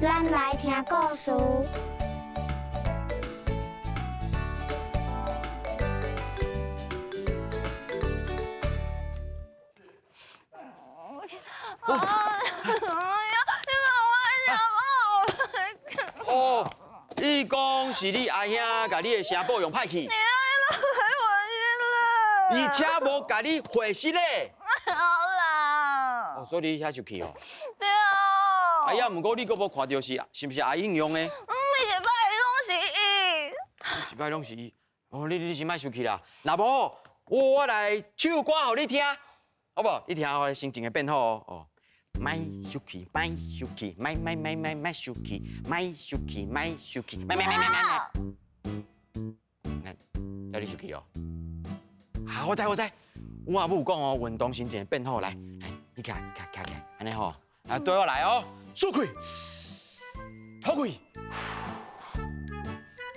咱來聽故事。哦，你講是你阿兄共你的城堡用歹去，而且無共你回信咧。好啦。哦，所以你遐生氣哦。對啊。哎呀，毋過你閣無看著是，是毋是阿英用的？每一擺攏是伊。一擺攏是伊。哦，你先莫生氣啦。若無，我來唱歌予你聽，好無？你聽我的心情會變好哦。哦。莫生氣，莫生氣，莫莫莫莫莫生氣，莫生氣，莫生氣，莫莫莫莫莫。來，要你生氣哦。啊，我知我知，我阿母有講哦，運動心情會變好。來，來，你徛徛徛徛，按呢吼，啊，對我來哦，舒氣，吐氣，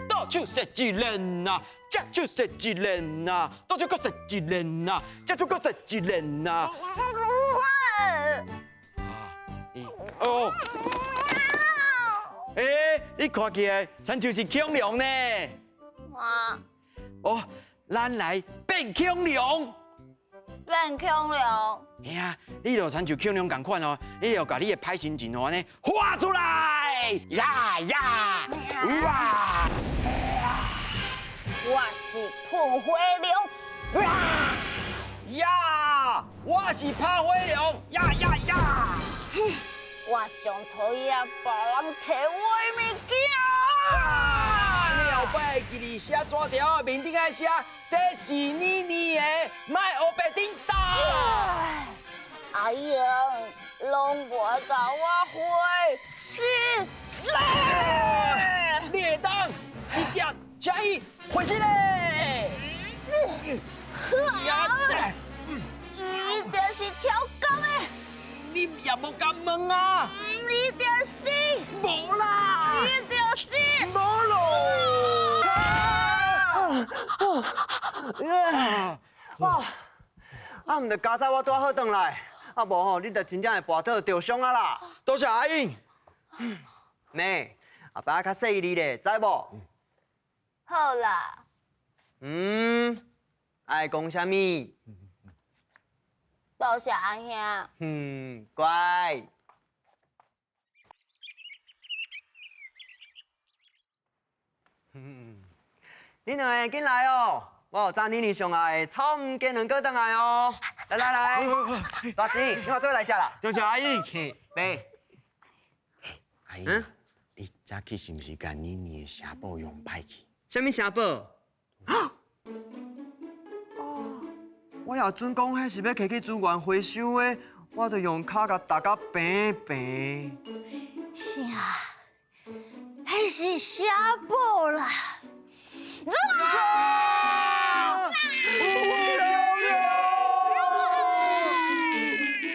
倒手踅一輪啊，正手踅一輪啊，倒手閣踅一輪啊，正手閣踅一輪啊。哦，欸，你看起來親像是恐龍呢。哇！哦，咱來變恐龍。變恐龍。嘿啊，你就親像恐龍仝款哦，你就共你的歹心情哦，按呢畫出來。呀呀！哇！我是噴火龍。哇！呀！我是拍火龍。呀呀呀！我上討厭別人提我的物件。你後擺會記得寫紙條，面頂愛寫，這是妮妮的，莫烏白顛倒。阿英，攏無共我回信咧。你會當，你食請伊回信咧。伊就是超工的。你也無敢問啊！你就是。無啦！你就是。無咯！哇！啊，毋著佳哉我拄好轉來，啊無吼，你著真正會跋倒著傷啊啦！多謝阿英。妹，後擺較細膩咧，知無？好啦。嗯，愛講啥物？多謝阿兄。嗯，乖。嗯，恁兩个緊來哦，我有炸妮妮上愛的草莓雞卵糕轉來哦。來來來，大姊，你嘛做伙來食啦。多謝阿英。妹。阿英，你早起是毋是共妮妮的城堡用歹去？啥物城堡？我也准講，彼是欲提去資源回收的，我就用跤共踏甲平平。啥？彼是城堡啦！